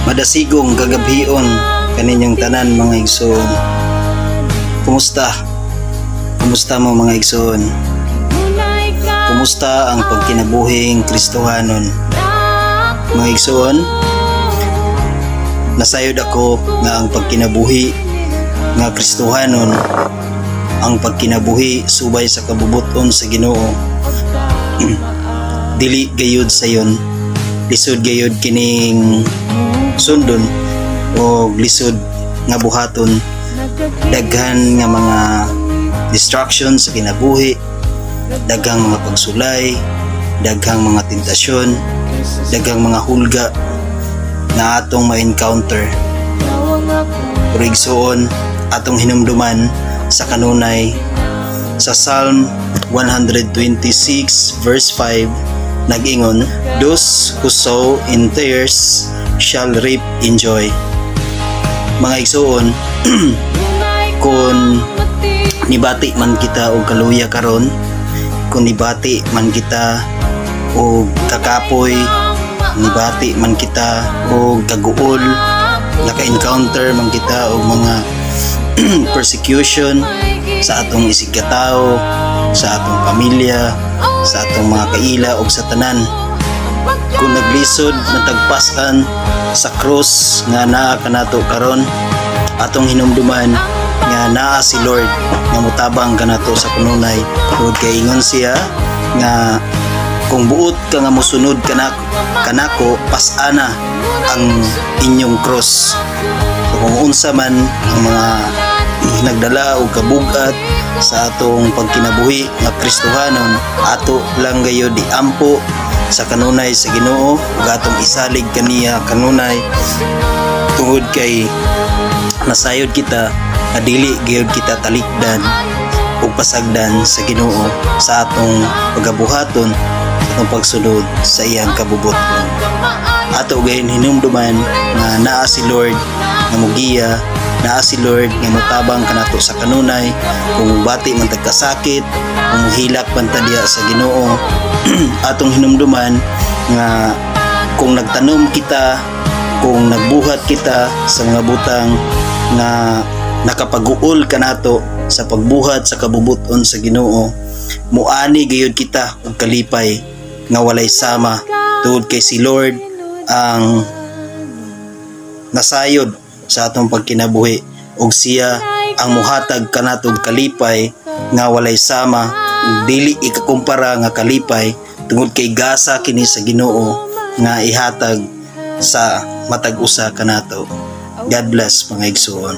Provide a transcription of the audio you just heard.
Madasigong kagabhion kaninyong tanan, mga igsoon. Kumusta? Kumusta mo, mga igsoon? Kumusta ang pagkinabuhing Kristohanon? Mga igsoon, nasayod ako nga ang pagkinabuhi nga Kristohanon, ang pagkinabuhi subay sa kabubuton sa Ginoo, dili gayud sayon. Lisod gayud kining sundon o lisod nga buhaton. Daghan nga mga distractions sa kinabuhi, daghang mga pagsulay, daghang mga tentasyon, daghang mga hulga na atong ma-encounter. Pero igsoon, atong hinumduman sa kanunay sa Psalm 126 verse 5, nag-ingon, "Those who sow in tears shall reap in joy." Mga igsoon, kung nibati man kita og kaluya karon, kung nibati man kita og kakapoy, nibati man kita og kaguol, naka-encounter man kita og mga persecution sa atong isigkatao, sa atong pamilya, sa atong mga kaila og sa tanan. Kung naglisod na tag pas-an sa cross nga naa kanato karon, atong hinumduman nga naa si Lord nga mutabang kanato sa kanunay. Tungod kay ingon siya nga kung buot ka nga mosunod kanako, pas-ana ang inyong cross. So, kung unsa man ang mga nagdala og kabugat sa atong pagkinabuhi nga Kristohanon, ato lang gayud iampo sa kanunay sa Ginoo ug atong isalig kaniya kanunay, tungod kay nasayod kita nga dili gayud kita talikdan ug pasagdan sa Ginoo sa atong pagabuhaton, sa atong pagsunod sa iyang kabubuton. Ato gayon hinumduman nga naa si Lord nga mugiya, naa si Lord nga mutabang kanato sa kanunay. Kung bati man tag kasakit, kung hilak man ta diha sa Ginoo, atong hinumduman nga kung nagtanom kita, kung nagbuhat kita sa mga butang nga nakapaguol kanato sa pagbuhat sa kabubuton sa Ginoo, muani gayud kita og kalipay nga walay sama, tungod kay si Lord ang nasayod sa atong pagkinabuhi ug siya ang muhatag kanatog kalipay nga walay sama, ug dili ikakumpara nga kalipay, tungod kay gasa kini sa Ginoo nga ihatag sa matag usa kanato. God bless, mga igsuon.